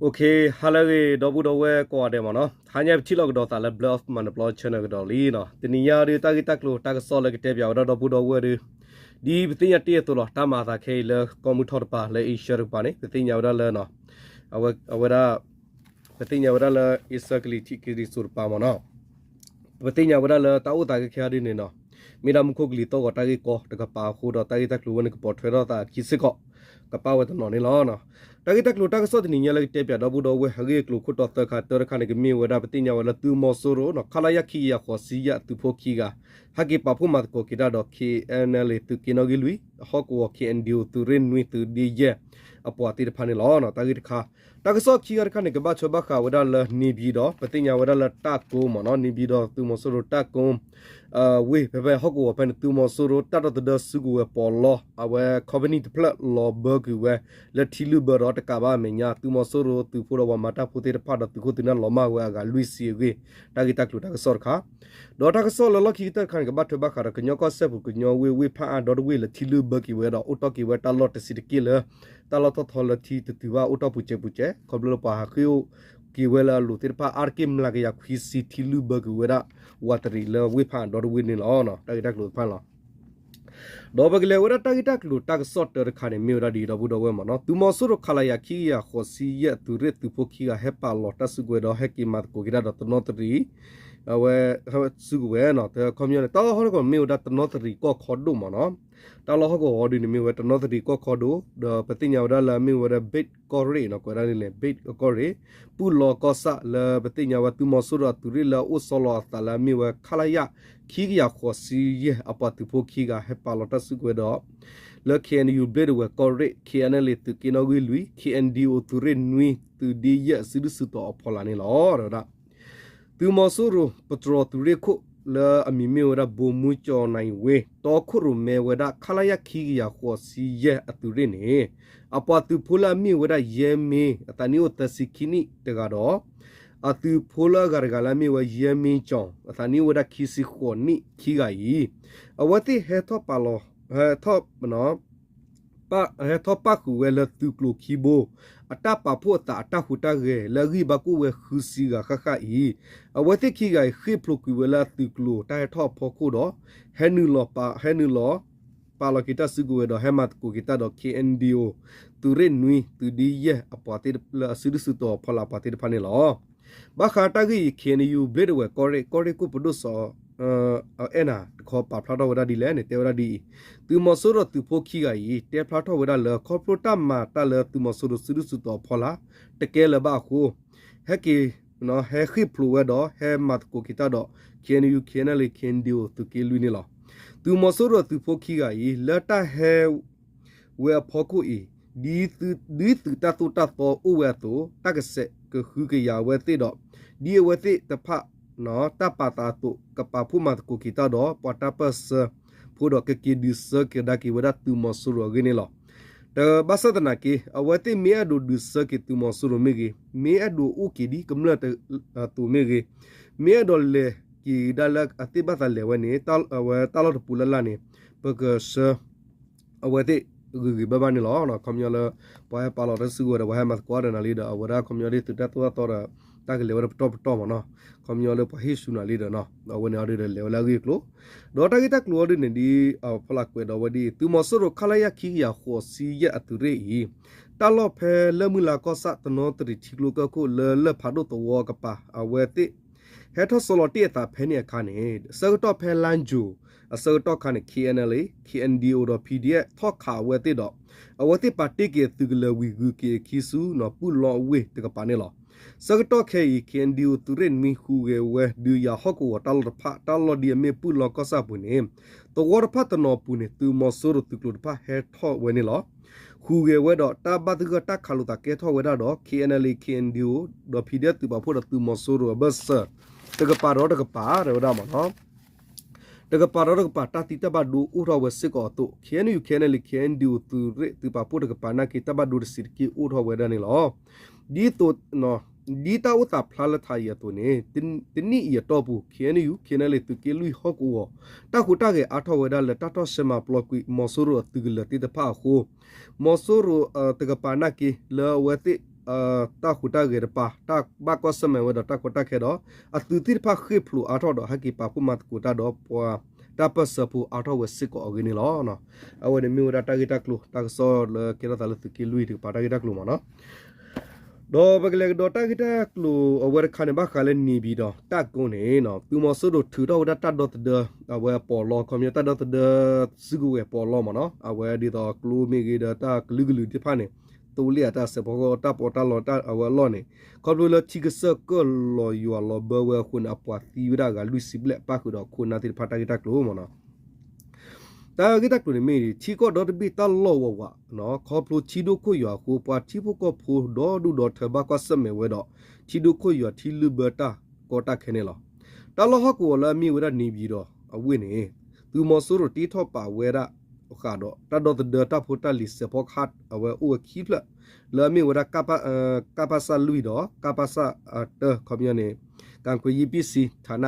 ဟါလၢအဂ့ၤ ဒီပုၢ်ဒီဝဲၢ်ကိးဂၤဒဲးမ့ၢ်နီၤ, ဟါညါပထံၣ်လိာ်ကဒီးသးလၢ Blood of Manipur Channel ကဒီးလံနီၤ. တနံၤညါဒီး တၢ်ဂ့ၢ်တၢ်ကျိၤတၢ်ကစီၣ်လၢကတဲပၠးဝဲဒၣ်ဒီပုၢ်ဒီဝဲၢ်ဒီး ဒ်ပသ့ၣ်ညါတ့ၢ်အသိးလီၤ. တၢ်မၤအသးခဲအံၤလၢကီၢ်မုၢ်ထီၣ်တပၤလၢ Asia တကပၤန့ၣ် ပသ့ၣ်ညါဝဲဒၣ်လၢ အဝဲဒၣ် ပသ့ၣ်ညါဝဲဒၣ်လၢ အ့စၢကလံးထံးကလံးစိးတပၤမ့ၢ်နီၤ, ပသ့ၣ်ညါဝဲဒၣ်လၢတၢ်အိၣ်သးခဲခဲအံၤဒ်န့ၣ်နီၤ, မ့ၢ်ဒၣ်မူခိၣ်ကလံၤသီၣ်ဂီၤတၢ်ဂ့ၢ်ကီတကပၤအဃိဒီး တၢ်ဂ့ၢ်တၢ်ကျိၤဝဲန့ၣ် ကပိာ်ထွဲထီၣ်သးအခံစ့ၢ်ကီး ကပာ်ဝဲတနီၤန့ၣ်လီၤ. တၢ်ဂ့ၢ်တၢ်ကျိၤတၢ်ကစီၣ်တနံၤညါလၢကတဲပၠးဒီပုၢ်ဒီဝဲၢ် အဂ့ၢ်အကျိၤခိၣ်တီသၢခါ တၢတခါန့ၣ် ကမ့ၢ်ဝဲဒၣ် ပသ့ၣ်ညါဝဲလၢသုးမီၤစိရိၤနီၤ ခလရ ခံကယၤဃိးဆံယဲၢ်အသုးဖိခံဂၤ ဟဲက့ၤပာ်ဖှိၣ်မၤသကိးက့ၤတၢ်ဒီး KNLA သုးက့နီၣ်ဂံၢ်လွံၢ် ဟီၣ်ကဝီၤ KNDO သုးရ့ၣ်နွံ သုးဒ့ယဲၢ် အပှၤသ့ၣ်တဖၣ်န့ၣ်လီၤ. တၢ်ဂ့ၢ်တခါ, တၢ်ကစီၣ်ခံဂၤတခါန့ၣ် ကဘၣ်ထွဲဘၣ်ဃးဝဲဒၣ်လၢ နေပြည်တော် ပသ့ၣ်ညါဝဲဒၣ်လၢတၢ်ကိမ့ၢ်နီၤ, နေပြည်တော် သုးမီၤစိရိၤတၢ်ကိ ဝ့ၢ်ဖဲဖဲဟီၣ်ကဝီၤဖဲန့ၣ် သုးမီၤစိရိၤတၢ်ဒီသဒၢစုကဝဲၤပီးလီ အဝဲ company တဖျၢၣ်လီၤဘၢကွံာ်ဝဲ လၢထံလုၢ်ဘၢဒီးတကးဘၣ်အမဲာ်ညါ သုးမီၤစိရိၤသုးဖိဒီးပှၤမၤတၢ်ဖိသ့ၣ်တဖၣ်ဒီးသုးခိၣ်သုးနၢ်လီၤမၢ်ဝဲအဂၤလွံၢ်ဆံအဂ့ၢ် တၢ်ဂ့ၢ်တၢ်ကျိၤတၢ်ကစီၣ်တခါ, ဒီးတၢ်ကစီၣ်လၢလီၢ်ခံကတၢၢ်တခါန့ၣ် ကဘၣ်ထွဲဘၣ်ဃးဒီးကညီကီၢ်စဲၣ်ပူၤ ကညီဝ့ၢ်ဝ့ၢ်ဖးအါဒီတဝ့ၢ် လၢထံလုၢ်ဘၢက့ၤဝဲဒီး အိၣ်တီၢ်က့ၤဝဲတၢ်လီၢ်တဆံးတက့ၢ်လၢ တၢ်လီၢ်ထီၣ်ထီလၢထံတတုၤဘၣ် အိၣ်တီၢ်ပူၤစဲးပူၤစဲး ခီဖျိလၢပှၤဟးဃ့ၢ်အိၣ်က့ၤဝဲလၢအလိၤသ့ၣ်တဖၣ် အါတက့ၢ်မျးကယၤခွံဆံ ထံလုၢ်ဘၢက့ၤဝဲဒၣ် ဝးတရံးလၢဝ့ၢ်ဖးအါဒီတဝ့ၢ်န့ၣ်လီၤ. တၢ်ဂ့ၢ်တၢ်ကျိၤတဖၣ်လီၤ. ဒီးပကလဲၤဝဲဒၣ်တၢ်ဂ့ၢ်တၢ်ကျိၤတၢ်ကစီၣ်တၢတခါန့ၣ် မ့ၢ်ဝဲဒၣ်ဒ်အံၤ ဒီပုၢ်ဒီဝဲၢ်မ့ၢ်နီၤ, သုးမီၤစိရိၤ ခလရ ခံကယၤဃိးဆံယဲၢ်အသုးရ့ၣ်သုးဖိခံဂၤ ဟဲပာ်လီၤတၢ်စုကဝဲၤဒီးဟဲက့ၤမၤသကိးက့ၤတၢ်ဒီးတနီသရံး အဝဲ စုကဝဲၤနီၤ, ခီပညီန့ၣ် တၢ်လီၢ်ဟီၣ်ကဝီၤမ့ၢ်ဝဲဒၣ်တနီသရံးကီၢ်ခီဒိၣ်မ့ၢ်နီၤ, တၢ်လီၢ်ဟီၣ်ကဝီၤဒ်န့ၣ်မ့ၢ်ဝဲတနီသရံးကီၢ်ခီဒိၣ် ဒီးပသ့ၣ်ညါဝဲဒၣ်လၢအမ့ၢ်ဝဲဒၣ် ဘ့းကီၢ်ရ့ၣ်နီၤ, ကွဲးဒၣ်န့ၣ်လဲၣ် ဘ့းကီၢ်ရ့ၣ် ပုၢ်လီၢ်ကီၢ်ဆၣ်လၢပသ့ၣ်ညါဝဲ သုးမီၤစိရိၤအသုးရ့ၣ်လၢအအိၣ်ဆီလီၤအသးလၢအမ့ၢ်ဝဲ ခလရ ခံကယၤဃိးဆံယဲၢ်အပှၤသုးဖိခံဂၤ ဟဲပာ်လီၤတၢ်စုကဝဲၤဒီး လၢ KNU ဘျ့ဒဝဲၢ်ကီၢ်ရ့ၣ် KNLA သုးက့နီၣ်ဂံၢ်လွံၢ် KNDO သုးရ့ၣ်နွံ သုးဒ့ယဲၢ်အစုဒုၣ်စုတီၤအဖီလာ်န့ၣ်လီၤ. ဒီးဝဲဒၣ် သုးမီၤစိရိၤ ပတြီၤသုးရ့ၣ်ခိၣ်လၢအမံၤမ့ၢ်ဝဲဒၣ် ဗိုလ်မှူးကျော်နိုင်ဝင်း တီခိၣ်ရိၣ်မဲဝဲဒၣ် ခလရ ခံကယၤဃိးဆံယဲၢ်အသုးရ့ၣ်န့ၣ် အပှၤသုးဖိလၢအမ့ၢ်ဝဲဒၣ် ယဲမ့ အသးနံၣ်အိၣ်သၢဆံခံနံၣ်တဂၤဒီး အသုးဖိလၢအဂၤတဂၤလၢအမ့ၢ်ဝဲ ယဲမ့ကၠီၣ် အသးနံၣ်အိၣ်ဝဲဒၣ်ခံဆံဃိးနံၣ်ခံဂၤအံၤ အဝဲသ့ၣ်ဟဲထီၣ်ပာ်လီၤ ဟဲထီၣ် ဟဲထီၣ်ပၣ်ဃုာ်ဝဲလၢသုးကျိၤခံဘိ အတၢ်ပာ်ဖှိၣ်အသးအတၢ်ဟူးတၢ်ဂဲၤလၢအဂံၢ်ဘါကအိၣ်ဝဲဃုဆံဂၤဃၣ်ဃၣ်အံၤ အဝဲသ့ၣ်ခံဂၤအံၤ ဃ့ၢ်ဖျိးကွံာ်ဝဲလၢအသုးကျိၤတၢ်ဟဲထီၣ်အဖီခိၣ်ဒီး ဟဲနုာ်လီၤပာ် ဟဲနုာ်လီၤ ပာ်လီၤက့ၤတၢ်စုကဝဲၤဒီးဟဲမၤသကိးက့ၤတၢ်ဒီး KNDO သုးရ့ၣ်နွံ သုးဒ့ယဲၢ်အပှၤသ့ၣ်လၢအစုဒုၣ်စုတီၤအဖီလာ်အပှၤသ့ၣ်တဖၣ်န့ၣ်လီၤ. ဘၣ်ဃးတၢ်ဂ့ၢ်အံၤ KNU ဘျ့ဒဝဲၢ်ကီၢ်ရ့ၣ် ကီၢ်ရ့ၣ်ကိၣ်ပဒိၣ်စီၤ အဲၣ်နၤတခီပာ်ဖျါထီၣ်ဝဲဒၣ်ဒ်လဲၣ်န့ၣ် တဲဝဲဒၣ်ဒ်အံၤ, သုးမီၤစိရိၤသုးဖိခံဂၤအံၤ တဲဖျါထီၣ်ဝဲဒၣ်လၢ ခီဖျိတၢ်မၤတၢ်လၢသုးမီၤစိရိၤစုဒုၣ်စုတီၤအဖီလာ် တကဲလၢၤဘၣ်အဃိ ဟဲက့ၤ ဟဲဃ့ၢ်ဖျိးဝဲဒီးဟဲမၤသကိးက့ၤတၢ်ဒီး KNU KNLA KNDO သုးက့လွံၢ်န့ၣ်လီၤ. သုးမီၤစိရိၤသုးဖိခံဂၤအံၤ လၢတၢ်ဟဲ ဝဲအဖီခိၣ်အံၤ ဒ်သုးတၢ်သိၣ်တၢ်သီအိၣ်ဝဲအသိး တၢ်ကစဲးကဟုကယာ်အဝဲသ့ၣ်ဒီး ဒ်အဝဲသ့ၣ်တဖၣ် တၢ်ပာ်သးအသိး ကပာ်ဖှိၣ်မၤသကိးက့ၤတၢ်ဒီး ပှၤတၢ်ပၢၢ်ဆၢဖိဒီး ကက့ၤဒုးဆၢကဒါက့ၤဝဲဒၣ်သုးမီၤစိရိၤအဂ့ၢ်န့ၣ်လီၤ. တဘၣ်ဆၣ်သနာ်က့ အဝဲသ့ၣ်မ့ၢ်အဲၣ်ဒိးဒုးဆၢက့ၤသုးမီၤစိရိၤမ့ၢ်ဂ့ၤ, မ့ၢ်အဲၣ်ဒိးအိၣ်က့ၤဒ်ကမျၢၢ်အသိးမ့ၢ်ဂ့ၤ, မ့ၢ်အဲၣ်ဒိးလဲၤက့ၤဒၣ်လၢအသ့ၣ်ဘၣ်သးလဲၤဝဲန့ၣ် အဝဲတၢ်လီၢ်တပူၤလၢ်လၢ်န့ၣ် ပကဆှၢ အဝဲသ့ၣ်ဂ့ၤဂ့ၤဘၣ်ဘၣ်န့ၣ်လီၤ. ခီပညီလၢ ပှၤဟဲပာ်လီၤတၢ်စုကဝဲၤဒီး ပှၤဟဲမၤသကိးဒီးနၤလံဒီး အဝဲဒၣ်ခီပညီဒ်သုးတၢ်သိၣ်တၢ်သီဒီး တၢ်ကလဲၤဝဲဒၣ်ပတီၢ်ပတီၢ်မ့ၢ်နီၤ, ခီပညီလၢပှၤဟ့ၣ်ဆူနၤလံဒီး အဝဲန့ၣ်အီၤဒ်ဒီးလဲၤဝဲလၢအဂ့ၢ်အကျိၤ, ဒီးတၢ်ဂ့ၢ်တၢ်ကျိၤအီၤဒ်န့ၣ်ဒ် ဖီလာ်ကွဲးဒီးဝဲဒ်အံၤ, သုးမီၤစိရိၤ ခလရ ခံကယၤဃိးဆံယဲၢ်အသုးရ့ၣ်အံၤ တၢ်လီၢ်ဖဲလၢမုၢ်လါကီၢ်ဆၣ် တနီသရံၣ်ထံကျိကၢၢ်ခိၣ်လၢလၢၢ်ဖးဒိၣ်သဝီကပၤ အဝဲသ့ၣ် ဟဲထီၣ်ဆီလီၤတ့ၢ်အသးဖဲန့ၣ်အခါန့ၣ် အဆၢကတီၢ်ဖဲလါယူၤ အဆၢကတီၢ်ခါန့ၣ် KNLA, KNDO ဒီး PDF ထီၣ်ခးအဝဲသ့ၣ်ဒီး အဝဲသ့ၣ်ပာ်တ့ၢ်က့ၤအသုးကလၢၤဝံၤ ဂုၤက့ၤအခံဆူ ပုၢ်လီအဝ့ၢ်တကပၤန့ၣ်လီၤ. ဆၢကတီၢ်ခဲအံၤ KNDO သုးရ့ၣ်နွံ ဟူးဂဲၤဝဲဒုးယၤဟီၣ်ကဝီၤတၢ်လီၢ်တဖၣ် တၢ်လီၢ်ဒ်အမ့ၢ်ပုၢ်လီကီၢ်ဆၣ်အပူၤန့ၣ် သဝီတဖၣ်တနီၤအပူၤန့ၣ် သုးမီၤစိရိၤသုးကျိၤတဖၣ်ဟဲထီၣ်ဝဲန့ၣ်လီၤ. ဟူးဂဲၤဝဲဒီးတၢ်ဘၣ်သဂၢၢ်တၢ်ခးလိာ်သးကဲထီၣ်ဝဲဒၣ်ဒီး KNLA, KNDO ဒီး PDF သုးပာ်ဖှိၣ်ဒီးသုးမီၤစိရိၤအဘၢၣ်စၢၤ တကပၤဒီးတကပၤ တဲဝဲဒၣ်မ့ၢ်နီၤ, တကပၤဒီးတကပၤ တၢ်သံတၢ်ဘၣ်ဒိအိၣ်ထီၣ်ဝဲစ့ၢ်ကီးအသိး KNU, KNLA, KNDO သုးရ့ၣ်သုးပာ်ဖှိၣ်တကပၤနာ်က့ တၢ်ဘၣ်ဒိတဆံးတက့ၢ်အိၣ်ထီၣ်ဝဲဒၣ်န့ၣ်လီၤ. ဒ်သိး ဒ်တၢ်အိၣ်သးဖျါလၢထးအံၤအသိးန့ၣ် တနံၣ်အံၤအတီၢ်ပူၤ KNU, KNLA သုးက့လွံၢ်ဟီၣ်ကဝီၤ တၢ်ဟူးတၢ်ဂဲၤအါထီၣ်ဝဲဒၣ်လၢတၢ်ထီၣ်ဆှၢမၤပျီကွံာ် မီၤစိရိၤအသုးကလၢၤသ့ၣ်တဖၣ်အဃိ မီၤစိရိၤတကပၤနာ်က့ လၢအဝဲသ့ၣ် တၢ်ဟူးတၢ်ဂဲၤတပၤ တၢ်ဘၣ်ကွၢ်ဆၢၣ်မဲာ်ဝဲဒီးတၢ်ကီတၢ်ခဲဒီး အသုးသ့ၣ်တဖၣ်ဃ့ၢ်ဖျိးအါထီၣ်ဒီး ဟဲက့ၤပာ်ဖှိၣ်မၤသကိးတၢ်ဒီးပှၤတၢ်ပၢၢ်ဆၢဖိအါထီၣ်ဝဲစ့ၢ်ကီးအဂ့ၢ်န့ၣ်လီၤ. အဝဲန့ၣ်မ့ၢ်ဝဲဒၣ်တၢ်ဂ့ၢ်တၢ်ကျိၤ တၢ်ကစီၣ်လၢကဲထီၣ်သးလၢသုးက့လွံၢ်တကပၤတၢ်ဂ့ၢ်တၢ်ကျိၤမ့ၢ်နီၤ. ဒီးပကလဲၤကဒီးတၢ်ဂ့ၢ်တၢ်ကျိၤအဝဲတခါန့ၣ် ဘၣ်ဃးလၢန့ၣ်ပၠံၤဒီးတၢ်ကိးန့ၣ် သုးမီၤစိရိၤထုးထီၣ်ဝဲဒၣ်တၢ်ဒီသဒၢ အဝဲပီးလီ ခီပညီတၢ်ဒီသဒၢစုကဝဲၤပီးလီမ့ၢ်နီၤ. အဝဲဒ်သိးကျိမ့ၢ်ဂ့ၤဒီးတၢ်ကလုာ်ကလုာ်သ့ၣ်တဖၣ်န့ၣ် သိလ့ၣ်အတၢ်စဲးဖီကီၢ်တၢ်ပီးတၢ်လီအဝဲအလီၢ်န့ၣ် ခီဖျိလၢထံကစၢၢ်ကၢၢ်လီၤယွၤလီၤဘၢဝဲအဃိန့ၣ် အပှၤသံဝဲဒၣ်အဂၤလွံၢ်ဆံဘျဲၣ် ပၣ်ဃုာ်ဒီးခိၣ်နၢ်သ့ၣ်တဖၣ်တၢ်ဂ့ၢ်တၢ်ကျိၤမ့ၢ်နီၤ. တၢ်ဂ့ၢ်တၢ်ကျိၤန့ၣ်မ့ၢ် ထံကီၢ်ဒီတဘ့ၣ်တၢ်လီၢ်ဝးဝး ခီဖျိထံဒိၣ်ခိၣ်ယွၤအဃိ ပှၤထံဖိကီၢ်ဖိဒီဒူၣ်ဒီထၢဘၣ်ကွၢ်ဆၢၣ်မဲာ်ဝဲဒီး ထံဒိၣ်ခိၣ်ယွၤထံလုၢ်ဘၢတၢ်ကီတၢ်ခဲန့ၣ်လီၤ. တၢ်လီၢ်ဟီၣ်ကဝီၤလၢအမ့ၢ်ဝဲဒၣ်န့ၣ်ပၠံၤဒီးအဝ့ၢ်န့ၣ် သုးမီၤစိရိၤတ့ထီၣ်ပာ်ဝဲဒၣ်ဃးဒီး တၢ်ဒီသဒၢတၢ်ဖိတၢ်လံၤစဲးဖီကဟၣ်အဝဲအိၣ်ဝဲခံဖျၢၣ် လၢအမ့ၢ်ဝဲဒၣ် ကပစ လွံၢ်ဒီး ကပစ တၢ ခီပညီန့ၣ် ကၣ်ခွ့ယံပံၣ်စံ ဌာန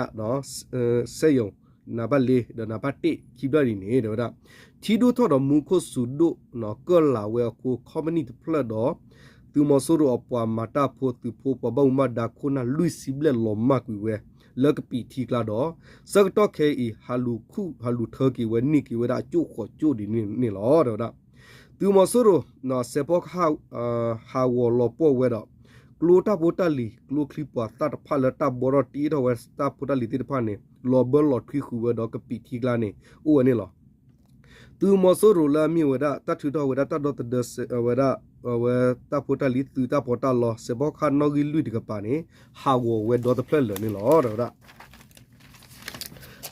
စဲယိၤ နံပါတ်လေး ဒီး နံပါတ်တစ် ခံဖျၢၣ်အံၤန့ၣ် တဲဝဲဒၣ် ထံဒိၣ်ထီၣ်ဒီးမူခိၣ်စူၤဒိၣ် ကၢၢ်လၤဝဲအဃိ ခီပနံၣ်တဖျၢၣ်ဒီး သုးမီၤစိရိၤအပှၤမၤတၢ်ဖိသုးဖိပှၤဘၣ်မူဘၣ်ဒါခိၣ်နၢ်လွံၢ်ဆံဘျဲၣ်လီၤမၢ်ကွံာ်ဝဲ လၢကပံာ်ထံကျါဒီး ဆၢကတီၢ်ခဲအံၤ ဟးလူၤခူၣ်ဟးလူၤထၢက့ၤဝဲန့ၢ်က့ၤဝဲဒၣ်အကၠိၣ်ဃီးကၠိၣ်ဒ်န့ၣ်လီၤ တဲဝဲဒၣ်. သုးမီၤစိရိၤ စဲးဖီကဟၣ် ဟးဂီၤလီၤပှီၢ်ဝဲဒီး ကျိတၢ်ဖိတၢ်လံၤ ကျိချံပှၤသၣ်တဖၣ်လၢတၢ်ဘီထီၣ်တ့ထီၣ်ဝဲတၢ်ဖိတၢ်လံၤသ့ၣ်တဖၣ်န့ၣ် လီၤဘၢလီၤထွံဃုာ်ဝဲဒီးကပံာ်ထံကျါန့ၣ် အိၣ်ဝဲန့ၣ်လီၤ. သုးမီၤစိရိၤလၢအမ့ၢ်ဝဲဒၣ် တၢ်ထုးထီၣ်ဝဲဒၣ်တၢ်ဒီသဒၢဝဲဒၣ် အဝဲတၢ်ဖိတၢ်လံၤသုးတၢ်ပီးတၢ်လီ စဲးဖီကဟၣ်နီၣ်ဂံၢ်လွံၢ်တကပၤန့ၣ် ဟးဂီၤဝဲဒီတဖျၢၣ်လၢာ်န့ၣ်လီၤ တဲဝဲဒၣ်.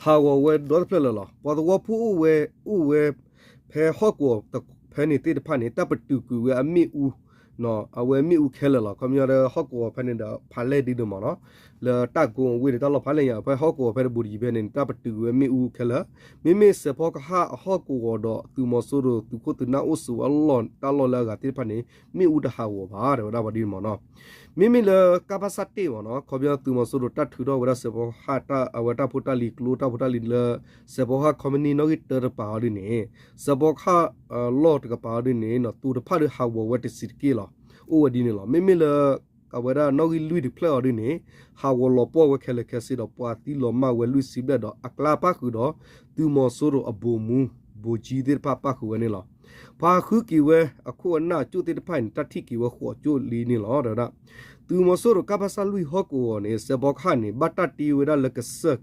ဟးဂီၤဝဲဒီတဖျၢၣ်လၢာ်လီၤ. ပှၤသဝီဖိအိၣ်ဝဲ အိၣ်ဝဲ ဖဲဟီၣ်ကဝီၤဖဲန့ၣ်သ့ၣ်တဖၣ်န့ၣ် တၢ်ပတုာ်ကွံာ်ဝဲအမ့ၣ်အူ အဝဲမ့ၣ်အူခဲလၢာ်လီၤ. ခီပညီဒီးဟီၣ်ကဝီၤဖဲန့ၣ်ဒီးဖးလဲၢ်ဒ်န့ၣ်မ့ၢ်နီၤ, လၢတၢ်ကိးဝ့ၢ်န့ၣ် တၢ်လီၢ်ဖးလဲၢ်ညါ ဖဲဟီၣ်ကဝီၤဖဲတဘူးတယံၤဖဲန့ၣ် တၢ်ပတုာ်ကွံာ်ဝဲမ့ၣ်အူခဲလၢာ်, မ့မ့ၢ်စဲးဖီကဟၣ်အဟီၣ်ကဝီၤဒီး သုးမီၤစိရိၤသုးခိၣ်သုးနၢ်အိၣ်ဆိးဝဲအလီၢ်တၢ်လီၢ်လၢအဂၤသ့ၣ်တဖၣ်န့ၣ် မ့ၣ်အူတဟးဂီၤဘၣ် တဲဝဲဒၣ်ပှၤဒ်န့ၣ်မ့ၢ်နီၤ. မ့မ့ၢ်လၢ ကပစ တ့ၢ်မ့ၢ်နီၤ, ခီပညီသုးမီၤစိရိၤတၢ်ထုးထီၣ်ဝဲဒၣ်စဲးဖီကဟၣ်အဝဲတၢ်ဖိတၢ်လံၤကျိ တၢ်ဖိတၢ်လံၤလၢ စဲးဖီကဟၣ်ခီမနံၣ်နီၣ်ဂံၢ်တၢတပၤအီၤဒ်န့ၣ်, စဲးဖီကဟၣ်လီၢ်တကပၤအီၤဒ်န့ၣ် တိၤတဖၣ်ဒီးဟးဂီၤဝဲတဆံးတက့ၢ်လီၤ. အိၣ်ဝဲဒ်န့ၣ်လီၤ. မ့မ့ၢ်လၢ အဝဲဒၣ်နီၣ်ဂံၢ်လွံၢ်တဖျၢၣ်အီၤဒ်န့ၣ် ဟးဂီၤလီၤပှီၢ်ဝဲခဲလၢာ်ခဲဆ့ဒီး ပှၤသံလီၤမၢ်ဝဲလွံၢ်ဆံဘျဲၣ်ဒီး အကျါပၣ်ဃုာ်ဒီး သုးမီၤစိရိၤအဗိုလ်မှူး ဗိုလ်ကြီးသ့ၣ်တဖၣ်ပၣ်ဃုာ်ဝဲန့ၣ်လီၤ. ပှၤဃုက့ၤဝဲအခိၣ်အနၢ်အကၠိၣ်သ့ၣ်တဖၣ်အံၤန့ၣ် တၢ်ထံၣ်က့ၤဝဲဃိးကၠိၣ်လံန့ၣ်လီၤ တဲဝဲဒၣ်. သုးမီၤစိရိၤ ကပစ လွံၢ်ဟီၣ်ကဝီၤန့ၣ် စဲးဖီကဟၣ်န့ၣ် ဘၣ်တၢ်တ့ဝဲဒၣ်လၢကစၢၢ်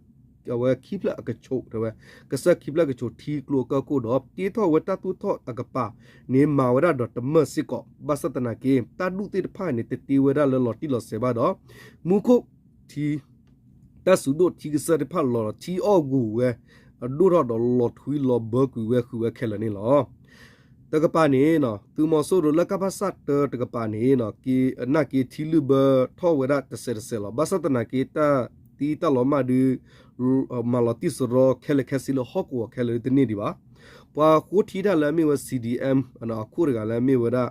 အဝဲခံဖျၢၣ်အကဆိး တဲဝဲ, ကစၢၢ်ခံဖျၢၣ်ကဆိးထံကျိအကၢၢ်ခိၣ်ဒီး တ့ထီၣ်ဝဲတၢ်သူၣ်ထီၣ်အကပၤန့ၣ် မၤဝဲဒၣ်ဒီးတမၢၢ်စ့ၢ်ကီး, ဘၣ်ဆၣ်သနာ်က့ တၢ်ဒူၣ်သ့ၣ်တဖၣ်န့ၣ် တတ့ဝဲဒၣ်လၢလီၤတံၢ်လီၤဆဲးဘၣ်ဒီး မူခိၣ်ထံ တၢ်စူၤဒိၣ်ထံကစၢၢ်သ့ၣ်တဖၣ်လီၤဒီး ထံအီၣ်ဂူၤဝဲ အဒိၣ်ထီၣ်ဒီးလီၤထွံလီၤဘၢကွံာ်ဝဲဃုာ်ဝဲခဲလၢာ်န့ၣ်လီၤ. တကပၤန့ၣ် သုးမီၤစိရိၤလၢ ကပစ တၢတကပၤန့ၣ် က့ၤနာ်က့ၤထံလုၢ်ဘၢထီၣ်ဝဲဒၣ်တစဲးတစဲးလီၤ. ဘၣ်ဆၣ်သနာ်က့ တၢ်သံတၢ်လီၤမၢ်ဒုး မၤလီၤတံၢ်စရီခဲလၢာ်ခဲဆ့လၢဟီၣ်ကဝီၤခဲလၢာ်ဒုးတန့ၢ်ဒံးဘၣ်. ပှၤဃိထံတၢ်လၢအမ့ၢ်ဝဲ CDM အခိၣ်တဂၤလၢအမ့ၢ်ဝဲဒၣ်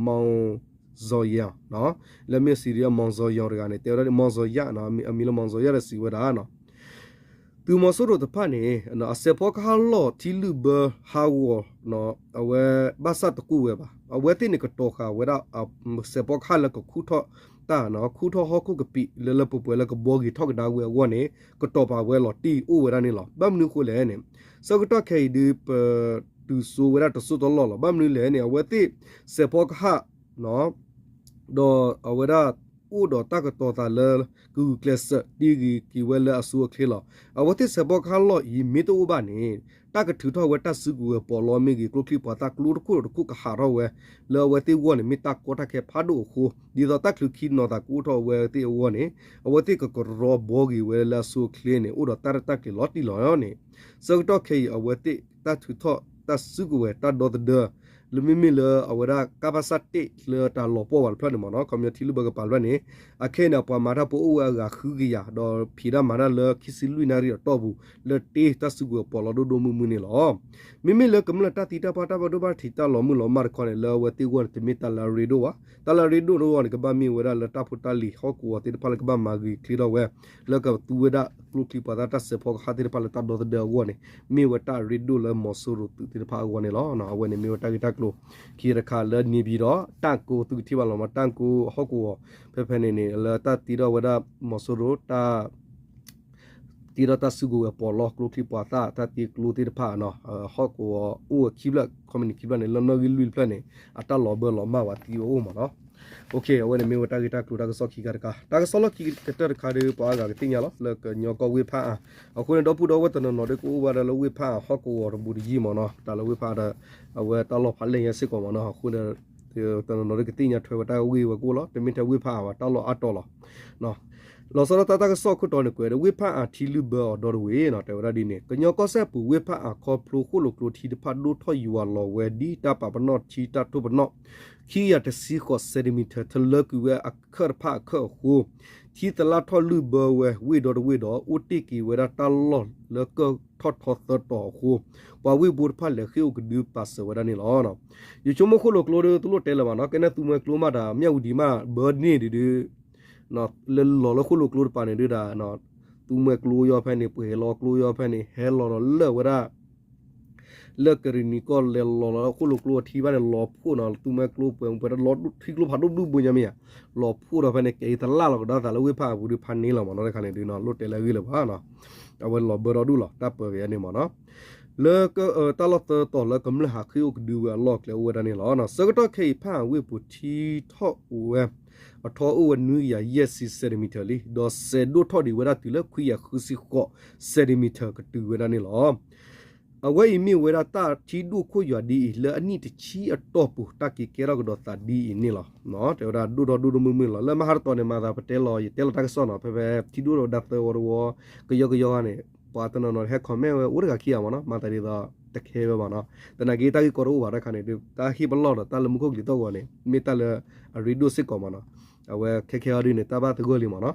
မီၤစီၤယၤ လၢအမ့ၢ် CDM မီၤစီၤယၤတဂၤန့ၣ် တဲဝဲဒၣ် မီၤစီၤယၤ အမံၤလၢမီၤစီၤယၤဒီးစံးဝဲဒၣ် သုးမီၤစိရိၤတဖၣ်န့ၣ် အစဲးဖီကဟၣ်လီၢ်ထံလုၢ်ဘၢဟးဂီၤ အဝဲဘၣ်ဆၣ်တကိၢ်ဝဲဘၣ်. အဝဲသ့ၣ်န့ၣ် ကတီၤဃာ်ဝဲဒၣ် စဲးဖီကဟၣ်လၢကခူၣ်ထီၣ်တၢ် ခူၣ်ထီၣ်ဟီၣ်ခိၣ်ကပံာ်လၢလၢပှဲၤပှဲၤလၢကဘှီဂ့ၤထီၣ်ကဒါဝဲအဂီၢ်န့ၣ် ကတီၤပာ်ဝဲလီၤတံၢ်အိၣ်ဝဲဒၣ်န့ၣ်လီၤ. ဘၣ်မနုၤအဃိလဲၣ်န့ၣ် ဆၢကတီၢ်ခဲအံၤဒုး ပတုၤစိဝဲဒၣ်တစိၢ်တလီၢ်လီၤ. ဘၣ်မနုၤလဲၣ်န့ၣ် အဝဲသ့ၣ် စဲးဖီကဟၣ် ဒီးအဝဲဒၣ်အိၣ်ဒီးတၢ်ကတီၤသးလၢ ကဂုာ်ကျဲးစၢးတ့ဂ့ၤက့ၤဝဲလၢအဆိအချ့လီၤ. အဝဲသ့ၣ်စဲးဖီကဟၣ်လီၢ်အံၤ မ့ၢ်တအိၣ်ဘၣ်န့ၣ် တၢ်ကထုးထီၣ်ဝဲတၢ်စုကဝဲၤပီးလီမ့ၢ်ဂ့ၤ ကျိချံပှၤသၣ်ကျိတခိၣ်တခိၣ်ကဟးထီၣ်ဝဲ လၢအဝဲသ့ၣ်အဂီၢ်န့ၣ် မ့ၢ်တၢ်ကီတၢ်ခဲဖးဒိၣ်အဃိ ဒ်သိးတၢ်ချုးခံနီၤသးကအိၣ်ထီၣ်အဝဲသ့ၣ်အဂီၢ်န့ၣ် အဝဲသ့ၣ်ကကရီဘှီဂ့ၤဝဲလၢအဆိအချ့န့ၣ် အိၣ်ဒီးတၢ်ရဲၣ်တၢ်ကျဲၤလီၤတံၢ်လီၤန့ၣ် ဆၢကတီၢ်ခဲအံၤ အဝဲသ့ၣ်တၢ်ထုးထီၣ်တၢ်စုကဝဲၤတၢ်ဒီသဒၢ လၢမ့မ့ၢ်လၢအဝဲဒၣ် ကပစ တ့ၢ်လၢတၢ်လီၤပှီၢ်ဝဲတဖျၢၣ်န့ၣ်မ့ၢ်နီၤ ခီပညီထံလုၢ်ဘၢကပၤတဖျၢၣ်န့ၣ် အခဲအံၤန့ၣ် အပှၤမၤတၢ်ဖိအိၣ်ဝဲအဂၤဃုကယၤ ဒီးဖံးတၢ်မၤတၢ်လၢခံဆံလွံၢ်နၣ်ရံၣ်အတီၢ်ပူၤ လၢတ့တၢ်စုကဝဲၤပီးလီဒိၣ်ဒိၣ်မုၢ်မုၢ်န့ၣ်လီၤ. မ့မ့ၢ်လၢကမျၢၢ်တၢ်သံတၢ်ပှၢ်တၢ်ဘၣ်ဒိဘၣ်ထံးတၢ်လီၤမုၢ်လီၤမၢ်တခီန့ၣ် လၢအဝဲသ့ၣ်အဂီၢ်န့ၣ် တမ့ၢ်တၢ်လၢအရ့ဒိၣ်ဘၣ်. တၢ်လၢအရ့ဒိၣ်တဂီၢ်န့ၣ် ကဘၣ်မ့ၢ်ဝဲဒၣ်လၢတၢ်ဖိတၢ်လံၤဟီၣ်ကဝီၤသ့ၣ်တဖၣ်လၢကဘၣ်မၤဂ့ၤချ့ထီၣ်ဝဲ လၢကသူဝဲဒၣ် ကျိချံပှၤသၣ်တၢ်စဲးဖီကဟၣ်သ့ၣ်တဖၣ်လၢတၢ်ဒီသဒၢအဂီၢ်န့ၣ် မ့ၢ်ဝဲတၢ်ရ့ဒိၣ်လၢမီၤစိရိၤသုးသ့ၣ်တဖၣ်အဂီၢ်န့ၣ်လီၤ. အဝဲန့ၣ်မ့ၢ်ဝဲတၢ်ဂ့ၢ်တၢ်ကျိၤ ခံခါတခါလၢ နေပြည်တော် တၢ်ကိးသုးကထံၣ်ဘၣ်လီၤမး တၢ်ကိးဟီၣ်ကဝီၤ ဖဲဖဲန့ၣ်န့ၣ် လၢတၢ်တ့ထီၣ်ဝဲဒၣ်မီၤစိရိၤ တၢ် တ့ထီၣ်တၢ်စုကဝဲၤပီးလီၢ်ကျိချံပှၤသၣ် တၢ်တ့ကျိသ့ၣ်တဖၣ်နီၤ ဟီၣ်ကဝီၤအိၣ်ဝဲခံဖျၢၣ် ခီမနံၤခံဖျၢၣ်န့ၣ် လၢနီၣ်ဂံၢ်လွံၢ်တဖျၢၣ်န့ၣ် အတၢ်လီၤဘၢလီၤမၢ်ဝဲသံဝဲအိၣ်မးနီၤ. အဝဲန့ၣ်မ့ၢ်ဝဲတၢ်ဂ့ၢ်တၢ်ကျိၤတၢ်ကစီၣ်ခံခါတခါ တၢ်ကစီၣ်လီၢ်ခံကတၢၢ်တခါဒီး ပှၤအါဂၤကသ့ၣ်ညါလီၤ လၢကညီကီၢ်ဝ့ၢ်ဖၣ်အၣ် အဃိန့ၣ် ဒီပုၢ်ဒီဝဲၢ်တနီၤနီၤဒီးကအိၣ်ဝဲဒၣ်လၢဝ့ၢ်ဖၣ်အၣ်ဟီၣ်ကဝီၤတဘူးတယံာ်မးနီၤ တၢ်လၢဝ့ၢ်ဖၣ်အၣ်ဒီး အဝဲတၢ်လီၢ်ဖးလဲၢ်ညါစ့ၢ်ကီးမးနီၤ အဃိန့ၣ် တနီၤနီၤဒီးကသ့ၣ်ညါထွဲဝဲတၢ်ဂ့ၢ်ဝဲကအိၣ်လီၤ တမ့ၢ်ထဲဝ့ၢ်ဖၣ်အၣ်ဘၣ် တၢ်လီၢ်အါတီၤလီၤ. လီၤဆီဒၣ်တၢ် တၢ်ကစီၣ်ခိၣ်တီန့ၣ် ကွဲးဒီးဝ့ၢ်ဖၣ်အၣ်ထံလုၢ်ဘၢအီၤဒီတဝ့ၢ်နီၤ တဲဝဲဒၣ်ဒ်န့ၣ် ကညီကီၢ်စဲၣ်ပူၤဝ့ၢ်ဖၣ်အၣ်ခီဖျိဃိၣ်လိာ်ကျိထံတဖၣ်ဒိၣ်ထီၣ်ယွၤလီၤဝဲဒ်တၢ်ပာ်ပနီၣ်ထံတၢ်ထိၣ်ပနီၣ် ခံကယၤတဆံဃိး centimeter ထလၢကွံာ်ဝဲအခၢၣ်တဖၣ်အခၢၣ်အဃိ ထံသလၣ်ထီၣ်လုၢ်ဘၢဝဲဝ့ၢ်ဒီတဝ့ၢ်ဒီး အိၣ်တ့ၢ်က့ၤဝဲဒၣ်တၢ်လီၢ်လၢကၢၢ်ထီၣ်ထီသၢတီၤအဃိ ပှၤဝ့ၢ်ဘိတဖၣ်လဲၤဃ့ၢ်အိၣ်ကဒုပာ်စၢၤဝဲဒၣ်န့ၣ်လီၤ. ယဆိကမိၣ်ဃိၣ်လိာ်ကျိဒီးတလိၣ်တဲလၢၤဘၣ်နီၤ ကဲနဲၣ်သူမှဲကျိမးတၢ် မၠၣ်ဝတံၤမး ဘၢန့ၢ်ဒုးဒုး လၢလီၤလၢဃိၣ်လိာ်ကျိတပၤန့ၣ်ဒုးဒၣ် သူမှဲကျိယီၤဖဲန့ၣ် ပှဲၤလီၤကျိယီၤဖဲန့ၣ် ဟဲလီၤဒီးလၢာ်ဝဲဒၣ် လၢကရံၣ်နံၤကီၢ်လဲၤလီၤလီၤလၢဃိၣ်လိာ်ကျိအထံဘၣ်န့ၣ် လီၤဖှိၣ်နီၤ သူမှဲကျိပှဲၤပှဲၤထံကျိဖးဒိၣ်ဘျုးဘိညါမ့ၢ်ဧါ လီၤဖှိၣ်ဒီးဖဲန့ၣ် ကဲအံၤသလၣ်လီၤကဒီးသးလၢဝ့ၢ်ဖၣ်အ�ပူၤဒုးဖးန့ၢ်လီၤမးနီၤ တခါန့ၣ်ဒုး လိၣ်တဲလၢအဂ့ၢ်လၢၤဘၣ်နီၤ အဝဲလီၤဘၢဒီဒူၣ်လီၤ တၢ်ပၢဝဲန့ၣ်မးနီၤ လၢတၢ်လီၢ်သၢတီၤလၢကမျၢၢ်ဟးဃ့ၢ်အိၣ်ကဒုဝဲအလီၢ်အကျဲအိၣ်ဝဲဒၣ်န့ၣ်လီၤ. ဆၢကတီၢ်ခဲအံၤဖၣ်အၣ်ဝ့ၢ်ပူၤထံထီၣ်ဝဲ အထီအိၣ်ဝဲနွံကယၤယဲၢ်ဆံ centimeter လံ ဒီးစဲးဒိၣ်ထီၣ်ဒံးဝဲဒၣ်တုၤလၢခွံကယၤဃုဆံဃိး centimeter ကတုၤဝဲဒၣ်န့ၣ်လီၤ. အဝဲအံၤမ့ၢ်ဝဲဒၣ်တၢ်ထံဒိၣ်ခိၣ်ယွၤဒ်အံၤ လၢအနံၣ်တဆံအတီၢ်ပူၤ တၢ်က့ၤကဲထီၣ်ကဒီးသးဒ်အံၤန့ၣ်လီၤ. တဲဝဲဒၣ်ဒိၣ်ထီၣ်ဒိၣ်ဒိၣ်မုၢ်မုၢ်လီၤ. လၢမဟါတတီၤန့ၣ် မၤသးပတဲလီၤ ယတဲလီၤတၢ်ကစီၣ်နီၤ ဖဲဖဲထံဒိၣ်ထီၣ်ဝဲဒၣ်သၢဝီတဝီ ကယီကယီန့ၣ် ပှၤတနီၤနီၤဟဲ comment ဝဲအိၣ်တဂၤခံဂၤမးနီၤ မၤသးဒ်သိးတခဲဝဲဘၣ်နီၤ သနာ်က့တၢ်ဂ့ၢ်ကီတအိၣ်ဘၣ်တခါန့ၣ်ဒုး တၢ်ဟ့ၣ်ပလီၢ်ဒီးတၢ်လၢမူခိၣ်ကလံၤသီၣ်ဂီၤန့ၣ် မ့ၢ်တၢ်လၢအရ့ဒိၣ်စ့ၢ်ကီးမးနီၤ အဝဲခဲခဲအံၤဒုးန့ၣ် တၢ်ဘၣ်သဂၢၢ်လံမးနီၤ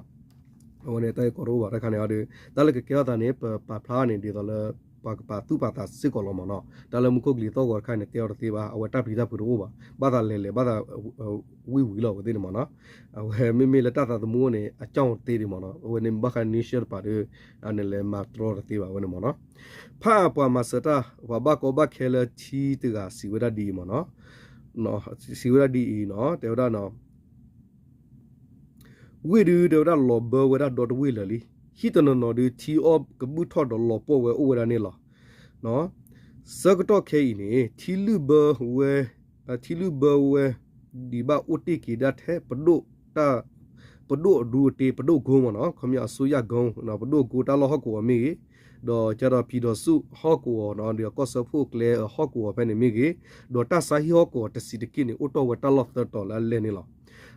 အဝဲန့ၣ်တၢ်ဂ့ၢ်ကီတအိၣ်ဘၣ်တခါန့ၣ်အံၤဒုး တၢ်လၢကကဲထီၣ်သးန့ၣ် ပပာ်ဖျါန့ၣ် ဒ်သိးလၢ ပှၤကပာ်သူၣ်ပာ်သးစ့ၢ်ကီးလီၤမးနီၤ တၢ်လၢမူခိၣ်ကလံၤသီၣ်ဂီၤတခါန့ၣ် ကဲအီၤတသ့ဘၣ် အဝဲတၢ်ပျံၤတၢ်ဖုးတအိၣ်ဘၣ် ဘၣ်သးလဲၤလဲၤ ဘၣ်သး ဝံၣ်ဝံၤလီၤဝဲသ့ၣ်န့ၣ်မးနီၤ အဝဲမ့မ့ၢ်လၢတၢ်သးသမူန့ၣ် အကၠီၣ်တသ့ဒံးမးနီၤ အဝဲန့ၣ်ဘၣ်ဃး nature တပၤဒီး အန့ၣ်လဲၤမၤတြီတသ့ဘၣ်ဝဲန့ၣ်မးနီၤ ဖၣ်အၣ်ပှၤမၤစၢၤတၢ် ပှၤဘၣ်ကီဘၣ်ခဲလၢထံတဂၤစံးဝဲဒၣ်ဒ်အံၤမးနီၤ စံးဝဲဒၣ်ဒ်အံၤနီၤ တဲဝဲဒၣ်နီၤ ဝ့ၢ်ဒုးတဲဝဲဒၣ်လီၤဘၢဝဲဒၣ်ဒီတဝ့ၢ်လၢာ်လံ ဟံၣ်တနီၤနီၤဒုးထံအီၣ်ကဘူၣ်ထီၣ်ဒီးလီၤပှီၢ်ဝဲအိၣ်ဝဲဒၣ်န့ၣ်လီၤ. ဆၢကတီၢ်ခဲအံၤန့ၣ် ထံလုၢ်ဘၢဝဲ ထံလုၢ်ဘၢဝဲ ဒံးဘၣ်အိၣ်တ့ၢ်က့ၤဒၣ်ထဲ ပဒိၣ်တၢ် ပဒိၣ်အဒူအတ့ ပဒိၣ်ကိမးနီၤ ခီပညီအစိုးရ ကုန်း ပဒိၣ်ကိတၢ်လီၢ်ဟီၣ်ကဝီၤမ့ၢ်ဂ့ၤ, ဒီးကဒီး ပြည်ထောင်စု ဟီၣ်ကဝီၤနီၤ ဒီးကီၢ်စၢဖှိၣ်ကျဲဟီၣ်ကဝီၤဖဲန့ၣ်မ့ၢ်ဂ့ၤ, ဒီးတၢ်ဆါဟံၣ်ဟီၣ်ကဝီၤတဆံးတက့ၢ်န့ၣ် အိၣ်တီၢ်ဝဲတၢ်လီၢ်သၢတီၤလၢအလဲၢ်န့ၣ်လီၤ.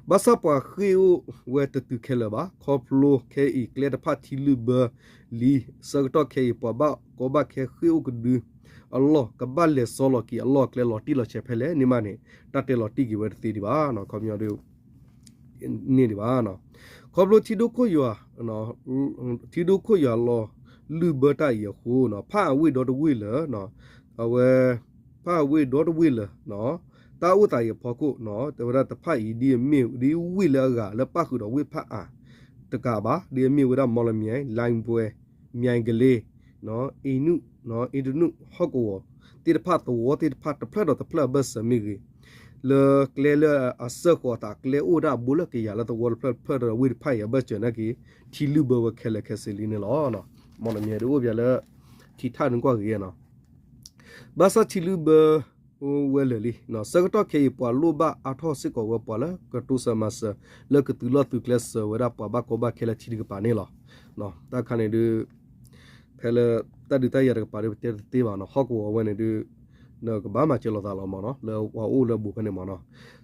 ဘၣ်ဆၣ်ပှၤဃ့ၢ်အိၣ်ဝဲတတုၤခဲလၢာ်ဘၣ် ခီဖျိခဲအံၤကျဲတဖၣ်ထံလုၢ်ဘၢလံ, ဆၢကတီၢ်ခဲအံၤ ပှၤဘၣ်ကီဘၣ်ခဲဃ့ၢ်အိၣ်ကဒု အလီၢ်ကဘၣ်လဲၤစီလီၤက့ၤအလီၢ်အကျဲလီၤတံၢ်လီၤဆဲးဖဲလဲၣ်န့ၣ်မးန့ၣ် တၢ်တဲလီၤတံၢ်က့ၤဝဲတသ့ဒံးဘၣ်, ခီပညီဒ်န့ၣ်ဒံးဘၣ်. ခီဖျိထံဒိၣ်ခိၣ်ယွၤ ထံဒိၣ်ခိၣ်ယွၤလီၤလုၢ်ဘၢတၢ်အံၤအဃိ ဖၣ်အဝ့ၢ်ဒီတဝ့ၢ်လၢာ် အဝဲ ဖၣ်အဝ့ၢ်ဒီတဝ့ၢ်လၢာ် တၢ်အိၣ်သးအံၤအဖီခိၣ် တဲဝဲဒၣ်တဖၣ်အံၤဒ်အမ့ၢ်ဒ်ဝ့ၢ်လၢအဂၤလၢပၣ်ဃုာ်ဒီးဝ့ၢ်ဖၣ်အၣ်တကးဘၣ် ဒ်အမ့ၢ်ဝဲဒၣ် မော်လမြိုင် လိုင်ပွဲ မြိုင်ကလေး အ့နု အ့တနု ဟီၣ်ကဝီၤသ့ၣ်တဖၣ်သဝီသ့ၣ်တဖၣ်တဖျၢၣ်ဒီးတဖျၢၣ်အဘၢၣ်စၢၤမ့ၢ်ဂ့ၤ, လၢကျဲလၢအစၢဃီၤအသးကျဲအိၣ်ဒၣ်အဘိလၢကယၤလၢသဝီတဖျၢၣ်တဖျၢၣ်ဒီးဝ့ၢ်တဖၣ်အံၤအဘၢၣ်စၢၤနာ်က့ ထံလုၢ်ဘၢဝဲခဲလၢာ်ခဲဆ့လံန့ၣ်လီၤ. မော်လမြိုင်ဒ်အိၣ်ပၠးလၢ ထံထၣ်န့ၣ်ကွၢ်ဂ့ၤနီၤ ဘၣ်ဆၣ်ထံလုၢ်ဘၢဝဲလၢာ်လံ, ဆၢကတီၢ်ခဲအံၤ ပှၤလိၣ်ဘၣ်အါထီၣ်စ့ၢ်ကီးဝဲပှၤလၢကတိစၢၤမၤစၢၤ လၢကသုးလီၢ်သုးကျဲစၢၤဝဲဒၣ်ပှၤဘၣ်ကီဘၣ်ခဲလၢထံတကပၤန့ၣ်လီၤ. တၢ်ခါန့ၣ်ဒုး ဖဲလၢတၢ်ဒုးတၢ်ယၤတကပၤဒုး ပတဲတသ့ဘၣ်နီၤ ဟီၣ်ကဝီၤဝဲန့ၣ်ဒုး နကဘၣ်မၤစၢၤလိာ်သးလီၤမးနီၤ လၢပှၤအိၣ်လၢအဘူးဖဲန့ၣ်မးနီၤ.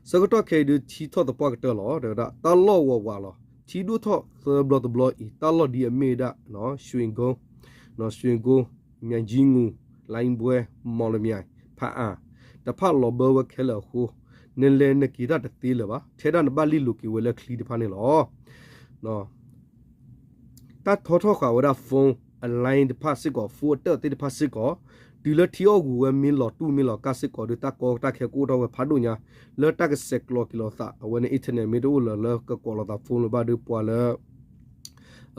ဆၢကတီၢ်ခဲအံၤဒုး ထံထီၣ်သပှၢ်ကတၢၢ်လီၤ တဲဝဲဒၣ် တၢ်လီၢ်ဝးဝးလီၤ ထံဒိၣ်ထီၣ်သၢဘျီတဘျီအံၤ တၢ်လီၢ်ဒ်အမ့ၢ်ဝဲဒၣ် ရွှေကုန်း ရွှေကုန်း မြိုင်ကြီးငူ လိုင်ပွဲ မော်လမြိုင် ဖၣ်အၣ် တဖၣ်လီၤဘၢဝဲခဲလၢာ်အဃိ နလဲၤနက့ၤတၢ်တသ့လၢၤဘၣ် ထဲဒၣ်နဘၣ်လ့ၢ်လိၤက့ၤဝဲလၢချံတဖၣ်န့ၣ်လီၤ. တၢ်ထီထီၣ်ဃာ်ဝဲဒၣ် phone အ line တဖၣ်စ့ၢ်ကီး phone အတၢၣ်သ့ၣ်တဖၣ်စ့ၢ်ကီး တုၤလၢထံအီၣ်ဂူၤဝဲမ့ၢ်လီၤတူၢ်မ့ၢ်လီၤကၢ်စ့ၢ်ကီးဒီး တၢ်ကီတၢ်ခဲကအိၣ်ထီၣ်ဝဲဖးဒိၣ်ညါ လၢတၢ်ကဆဲးကျိးက့ၤလိာ်သး အဝဲန့ၣ် internet မ့ၢ်တအိၣ်လၢၤလၢကကိးလိာ်သး phone လၢၤဘၣ်ဒီးပှၤလၢ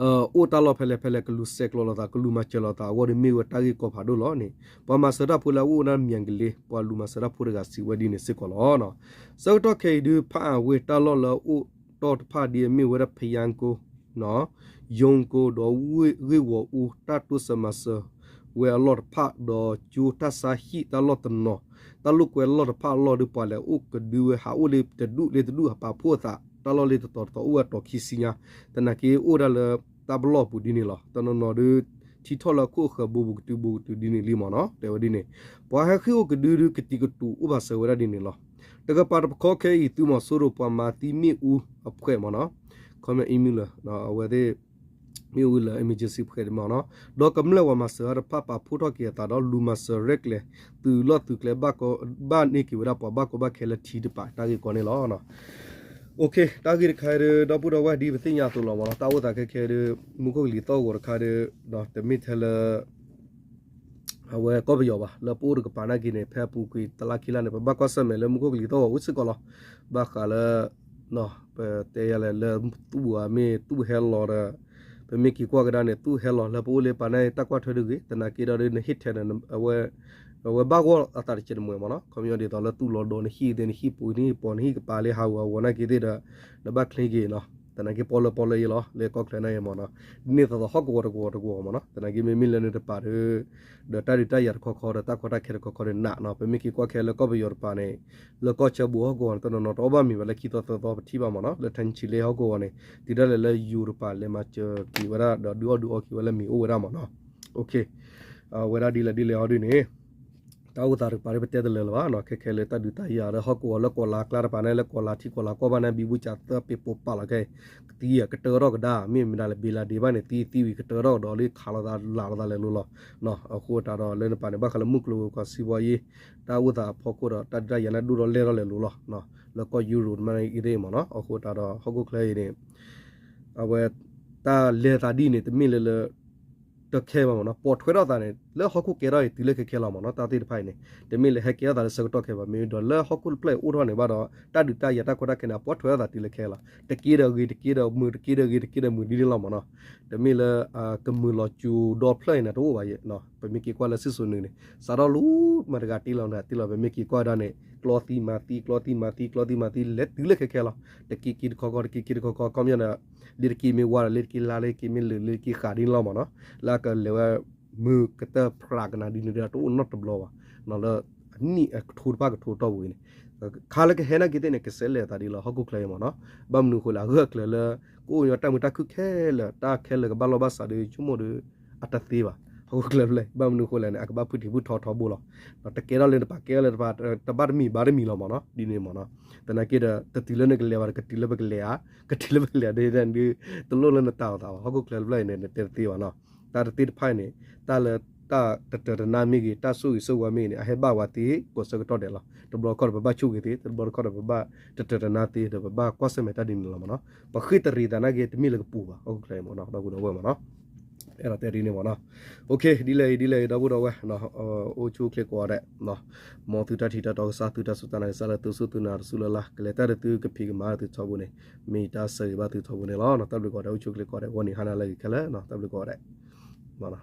အ အိၣ်တၢ်လီၢ်ဖဲလဲၣ်ဖဲလဲၣ် ကလူၤဆဲးကျိးလိာ်သး ကလူၤမၤစၢၤလိာ်သးအဂီၢ်ဒီး မ့ၢ်ဝဲတၢ်ဂ့ၢ်ကီဖးဒိၣ်လီၤန့ၣ် ပှၤမၤစၢၤတၢ်ဖိလၢအအိၣ်ဝဲဒၣ်မၠဲၣ်ကလ့ ပှၤလူၤမၤစၢၤတၢ်ဖိတဂၤစံးဝဲဒ်န့ၣ်စ့ၢ်ကီးလီၤ. ဆၢကတီၢ်ခဲအံၤဒုး ဖးအံၤဝ့ၢ်တၢ်လီၢ်လၢအအိၣ်တီၢ်တဖၣ်ဒ်အမ့ၢ်ဝဲဒၣ် ဖယါကိ ယိၤကိ ဒီးဂ့ၢ်ဂီၤအူ တၢ်တိစၢၤမၤစၢၤဝဲအလီၢ်တဖၣ် ဒီးကၠိတၢ်ဆါဟံၣ်တၢ်လီၢ်တနီၤ တၢ်လိာ်ကွဲအလီၢ်တဖၣ်အလီၢ်ဒီး ပှၤလဲၤအိၣ်ကဒုဝဲ ဟးအိၣ်လၢတဒူၣ်လၢတဒူၣ် ဟးပာ်ဖှိၣ်အသး တၢ်လီၢ်လၢတတီၤတတီၤအိၣ်ဝဲတီၤခံဆံညါ သနာ်က့အိၣ်ဝဲဒၣ်လၢတၢ်ပလီၢ်အပူၤဒ်န့ၣ်လီၤ. တနီၤနီၤဒုး ထံထီၣ်လၢအခိၣ်အဃၢၤ ဘူးဘူးကတုၤဘူးကတုၤဒ်န့ၣ်လံမ့ၢ်နီၤ တဲဝဲဒ်န့ၣ် ပှၤဟဲဃ့ၢ်အိၣ်ကဒုဒုး ကတံၤကတူာ်အိၣ်ဘၣ်စၢၤဝဲဒၣ်ဒ်န့ၣ်လီၤ. တကပၤတခီခဲအံၤ သုးမီၤစိရိၤပှၤမၤသံမ့ၣ်အူအဖှဲးမ့ၢ်နီၤ ခီမ့ၢ်အံၤမုၢ်လၢ အဝဲသ့ၣ် မ့ၣ်အူလၢ emergency ဖှဲးဒ်မ့ၢ်နီၤ ဒီးကမျၢၢ်ပှၤမၤစၢၤတဖၣ်ပာ်ဖှိၣ်ထီၣ်က့ၤအသးဒီး လူၤမၤစၢၤရဲၣ်ကျဲၤ သုးလီၢ်သုးကျဲ ဘၣ်န့ၢ်က့ၤဝဲဒၣ်ပှၤဘၣ်ကီဘၣ်ခဲလၢထံတပၤ တၢ်ဂ့ၢ်ကီန့ၣ်လီၤ. တၢ်ဂ့ၢ်တခါအံၤဒီး ဒီပုၢ်ဒီဝဲၢ်ဒ်ပသ့ၣ်ညါအသိးလီၤမ့ၢ်နီၤ တၢ်အိၣ်သးခဲခဲဒီး မူခိၣ်ကလံၤသီၣ်ဂီၤတခါဒီး တမ့ၢ်ထဲလၢ အဝဲကီၢ်ပယီၤဘၣ် လၢပအိၣ်တကပၤနာ်က့န့ၣ် ဖဲအပူၤကွံာ်တလါခံလါန့ၣ် ပဘၣ်ကွၢ်ဆၢၣ်မဲာ်လၢမူခိၣ်ကလံၤသီၣ်ဂီၤအိၣ်စ့ၢ်ကီးလီၤ. ဘၣ်ဃးလၢ ပတဲယၤလဲၣ် လၢသူၣ်အမ့ၢ်သူၣ်ဟဲလီၤဒီး ပမ့ၢ်က့ၤကွၢ်ကဒါန့ၣ် သူၣ်ဟဲလီၤလၢပအိၣ်လၢပၤန့ၣ် တၢ်ကွၢ်ထွဲဒၣ်ဂ့ၤ သနာ်က့ဒီး နဟ့ၣ်ထဲန့ၣ် အဝဲဘၣ်ဂီၢ်အသးတကဲးတမှဲၤမ့ၢ်နီၤ ခီပညီဒ်သိးလၢသူၣ်လီၤဒီး နဟံၣ်သ့ၣ် နဟံၣ်ပူၤ နဟံၣ်ပီၤ နဟံၣ်ကပၤလၢဟးဂူာ်ဟးဂီၤနာ်က့သ့ၣ်ဒီး နဘၣ်ချ့က့ၤနီၤ သနာ်က့ပီလၢပီလၢယဲလီၤ လၢကီၢ်ချၢန့ၣ်မ့ၢ်နီၤ ဒ်န့ၣ်သိးသိးဟီၣ်ကဝီၤတကဝီၤတကဝီၤမ့ၢ်နီၤ သနာ်က့မ့မ့ၢ်လၢနတပၤဒီး ဒီးတၢ်ဒုးတၢ်ယၤတခီခီဒီး တၢ်ကီတၢ်ခဲတခီခီဒီးနးနီၤ ပမ့ၢ်က့ၤကွၢ်ခဲလၢကီၢ်ပယီၤတပၤန့ၣ် လၢကီၢ်ဆၢဘူးဟီၣ်ကဝီၤန့ၣ် တနီၤနီၤတအီၣ်ဘၣ်မ့ၤဘၣ်လၢခံသီသၢသီပထံၣ်ဘၣ်မ့ၢ်နီၤ လၢထါဆံလ့ဟီၣ်ကဝီၤန့ၣ် တုၤဒၣ်လဲာ်လၢယိၤတပၤလဲၤမၤစၢၤက့ၤဝဲဒၣ်ဒီးဒုးအီၣ်ဒုးအီက့ၤဝဲလၢမ့ၤအိၣ်ဝဲဒၣ်မ့ၢ်နီၤ ဝဲဒၣ်ဒ်လဲၣ်ဒ်လဲၣ်ဟီဒ်န့ၣ် တၢ်အိၣ်သးတကပၤဒ်ပတဲတလၢလၢၤဘၣ်နီၤ ခဲခဲလၢတၢ်ဒုးတၢ်ယၤလၢဟီၣ်ကဝီၤလၢကီၢ်လါကျါတပၤန့ၣ် လၢကီၢ်လါထံကီၢ်လါကီၢ်ဘၣ်န့ၣ် ဘံဘူစးသၢပ့ၤပိာ်ပာ်လီၤခဲအံၤ ကသံအကတၢၢ်ထီၣ်ကဒါ မ့ၢ်မတၤလဲၣ် ဘ့လၤဒ့ဘၣ်န့ၣ် သံသံဝံၤကတၢၢ်ထီၣ်ကဒီးလံ ခးလိာ်သးလးလိာ်သးလဲၤလိၤလီၤ အဃိတးဒီးလၢနပၤန့ၣ် ဘၣ်ဃးလၢမုၢ်ကျိၤဝဲၤကွာ် စံးဘီယ့ တၢ်အိၣ်သးအဖီခိၣ်ဒီး တၢ်ဒုးတၢ်ယၤန့ၣ်ဒိၣ်ထီၣ်လဲၢ်ထီၣ်လဲၤလိၤလီၤ လၢကီၢ်ယူရိးတမံၤအံၤသ့ၣ်မ့ၢ်နီၤ အဃိတးဒီးဟီၣ်ခိၣ်ချၢအံၤန့ၣ် အဝဲ တၢ်လဲၤသးဒ်န့ၣ် တမ့ၢ်လၢလၢ တခဲဘၣ်မ့ၢ်နီၤ ပိာ်ထွဲထီၣ်သးန့ၣ် လၢဟီၣ်ခိၣ်ကဲထီၣ်အံၤ တုၤလၢခဲခဲလီၤမ့ၢ်နီၤ တၢ်သ့ၣ်တဖၣ်အံၤန့ၣ် တမ့ၢ်လၢဟဲကဲထီၣ်သးလၢဆၢကတီၢ်ခဲဘၣ် မ့ၢ်ဒီးလၢဟီၣ်ခိၣ်တဖျၢၣ်အံၤအိၣ်ထီၣ်န့ၣ်ဘၣ်ဒီး တၢ်ဒုးတၢ်ယၤတၢ်ကီတၢ်ခဲန့ၣ် အပိာ်ထွဲထီၣ်သးတုၤလၢခဲလီၤ တက့ဒီးဂ့ၤ တက့ဒီးမုာ် တက့ဒီးဂ့ၤ တက့ဒီးမုာ်ဒ်န့ၣ်လီၤမ့ၢ်နီၤ တမ့ၢ်လၢ ကမုာ်လီၤစူၤဒီဖျၢၣ်အံၤန့ၣ် တအိၣ်ဘၣ်ယဲ ပမ့ၢ်က့ၤကွၢ်လၢစံၣ်စိၤနုာ်န့ၣ် စးထီၣ်လၢမၤတဂၤတ့လီၤတဂၤတ့လီၤ ပမ့ၢ်က့ၤကွၢ်ဒၣ်န့ၣ် ကျီသံမၤသံ ကျီသံမၤသံ ကျီသံမၤသံ လဲၤတုၤလၢခဲခဲလီၤ တက့က့တခီခီ တက့က့တခီခီ ခီပညီဒီး လ့တက့မ့ၢ်ဝါဒီး လ့တက့လါ လ့တက့မ့ၢ်လၢာ် လ့တက့ဃးဒ်န့ၣ်လီၤမ့ၢ်နီၤ လၢအကလဲၤဝဲ မုာ်ကတၢၢ်ဖျးကနၤဒ်န့ၣ်ဒီး တအိၣ်နီတဘျီဘၣ် လၢ အနံၣ်အကထိတဖၣ်ကထိတီၢ်ပူၤအံၤန့ၣ် ခါလၢကဟဲနာ်က့သ့ၣ်န့ၣ် ကစဲးလဲၤသးဒ်လီၤ ဟီၣ်ခိၣ်ချၢအံၤမ့ၢ်နီၤ ဘၣ်မနုၤအဃိလဲၣ် အဂၢၢ်အကျၢၤလၢ ကအိၣ်ညီတၢ်မုာ်တၢ်ခုၣ်ခဲလၢာ် တၢ်ခဲလၢာ်ကဘၣ်လိာ်ဘၣ်စးဒီး ဆိကမိၣ်ဒီး အတသ့ဘၣ် ဟီၣ်ခိၣ်ချၢဖျၢၣ် ဘၣ်မနုၤအဃိလဲၣ်န့ၣ် အကဘၣ်ဖုထံဖုထီထီဘိလီၤ တကဲထီၣ်လၢတပၤကဲထီၣ်လၢတပၤ တဘၣ်တမံၤဘၣ်တမံၤလီၤမ့ၢ်နီၤ ဒ်န့ၣ်မ့ၢ်နီၤ သနာ်က့ဒီး တတုၤလၢနကလဲၤဘၣ်ဒီး ကတုၤလၢပကလဲၤဧါ ကတုၤလၢပကလဲၤဒ်န့ၣ် တလိၣ်လၢနတၢ်အိၣ်သးဘၣ် ဟီၣ်ခိၣ်ချၢတဖျၢၣ်အံၤန့ၣ် နတဲတသ့ဘၣ်နီၤ တၢ်တသ့ၣ်တဖၣ်အံၤန့ၣ် တၢ်လၢ တၢ်တတၢၢ်တနါမ့ၢ်ဂ့ၤ တၢ်ဆိၣ်ဂ့ၤဆိၣ်ဝါမ့ၢ်ဂ့ၤန့ၣ် အဟဲဘၣ်ဝဲသ့ကိးဆၢကတီၢ်ဒဲးလီၤ တဘျီတခီၣ်ဒီးပဘၣ်ဆိၣ်ဂ့ၤသ့ တဘျီတခီၣ်ဒီးပဘၣ်တတၢၢ်တနါသ့ဒီးပဘၣ်ကွၢ်ဆၢၣ်မဲာ်တၢ်ဒ်န့ၣ်လီၤမ့ၢ်နီၤ ပဃ့ၢ်တရံးသးနာ်က့ တမ့ၢ်လၢကပူၤဘၣ် ဟီၣ်ခိၣ်ချၢအံၤမ့ၢ်နီၤ ဒီပုၢ်ဒီဝဲၢ်မ့ၢ်နီၤ အဲၣ်ဒိးတဲဒ်န့ၣ်မ့ၢ်နီၤ ဒ်လဲၣ်အံၤ ဒ်လဲၣ်အံၤ ဒီပုၢ်ဒီဝဲၢ် အိၣ်ဆူၣ်အိၣ်ချ့ကိးဂၤဒဲး မ်သုတၢ်ထံၣ်တၢ်တီကစၢ် သုတၢ်စူၢ်တၢ်နာ်ကစၢ်လၢသုစူၢ်သုနာ်တစူၢ်လၢ်လၢ် ကလဲၤတၢ်ဒီးသုကဖံးကမၤသုထီဘိန့ၣ် မ့ၢ်တၢ်ဆၢဂ့ၤဘၣ်သုထီဘိန့ၣ်လီၤ တၢ်ဘျုးကိးဂၤဒဲး အိၣ်ဆူၣ်အိၣ်ချ့ကိးဂၤဒဲး ဂီၤနံၤဟါနၤလၢအဂ့ၤခဲလၢာ် တၢ်ဘျုးကိးဂၤဒဲး မ့ၢ်နီၤ